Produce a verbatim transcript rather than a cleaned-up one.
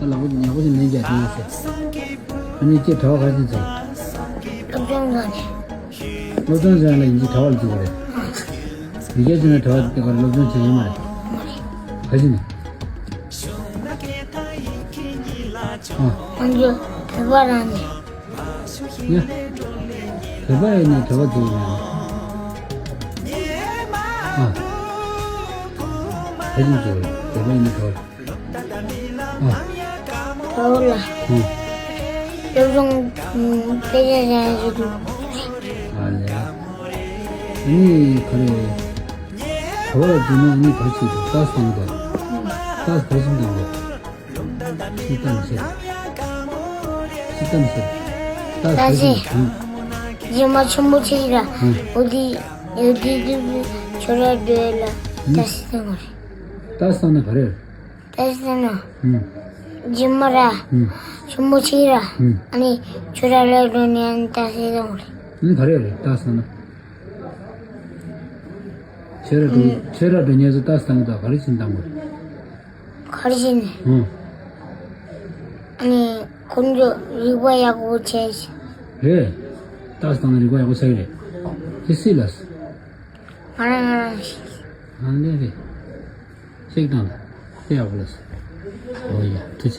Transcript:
ལག་པ་ཉག་པོ་ཞིག་ལེན་རྒྱག་དེ་ཡིན་ཟེར། ཨ་ནི་ཁྱེད་གྲྭ་པ་ག་རེ་བྱས་ཚར། སློབ་སྦྱོང་སློབ་སྦྱོང་བྱས་ལ་ཡིན་གྱི་གྲྭ་པ་ལ་བརྩི་བ་རེད། མི་སྒེར་བྱས་ན་གྲྭ་པ་དེ་ག་སློབ་སྦྱོང་བྱས་ཡོད་མ་རེད། ག་རེ་བྱས་ནས། ཨ། ང་ཚོ་བོད་པ་རང་ནས། ཡ། བོད་པ་ཡིན་ནའི་གྲྭ་པ་བརྩི་ཡོད་མ་རེད། ཨ། ག་རེ་བྱས་ནས་བོད་པ་ཡིན་ནའི་གྲྭ་པ། ཨ། གྲྭ་པ་ལ། ཨ། སློབ་སྦྱོང་དཔེ་ཆ་ཅན་ཞིག་འདུག་ཨ་ལས། ཨ་ནི་ག་རེ། གྲྭ་པ་ལ་བརྩིས་ན་ཨ་ནི་ག་རེ་བྱེད་དགོས། རྟགས་བཏང་དགོས། རྟགས་ག་རེ་བྱེད་དགོས། སྤྱིར་བཏང་ཟེར། སྤྱིར་བཏང་ཟེར། རྟགས་ག་རེ་བྱེད་དགོས། རྗེས་མ་ཆེན་པོ་ཆེ་ར། ཨ། འོ་དེ་འོ་དེ་དེ་ཁྱོད་ར་འདོད་ལ་ད་སྲིད་དང་རེད། རྟགས་བཏང་ན་ག་རེ། ད་ཤེས་ན། ཨུམ། རྗེས་མ་ར། ཨུམ། ཆུ་མོ་ཆེ་ར། ཨུམ། ཨ་ནི་ཆུ་ར་ལ་འགྲོ་ནས་ཨ་ནི་ད་ཤེས་དང་རེད། ཨ་ནི་ག་རེ་རེད་ད་ཤེས་ན། ཆོས་ར་འགྲོ་ཨུམ། ཆོས་ར་འགྲོ་ནས་སུ་ད་ཤེས་ན་ད་ག་རེ་ཕྱིན་བཏང་དགོས། ག་རེ་ཕྱིན། ཨུམ། ཨ་ནི་ཁོང་ཚོ་རིག་པ་ཡག་པོ་བྱས་ཤིང་། རེད། ད་ཤེས་ན་རིག་པ་ཡག་པོ་བྱས་རེད། དེ་སྲིད་ལ། ང་རང་ང་རང་ཤེས། ཨ་ནི་རེད། ཤེས་དང་། དེ་ཡག་པོ་ལ་ཟེར། འོ་ཡ་ཐུགས་རྗེ་ཆེ།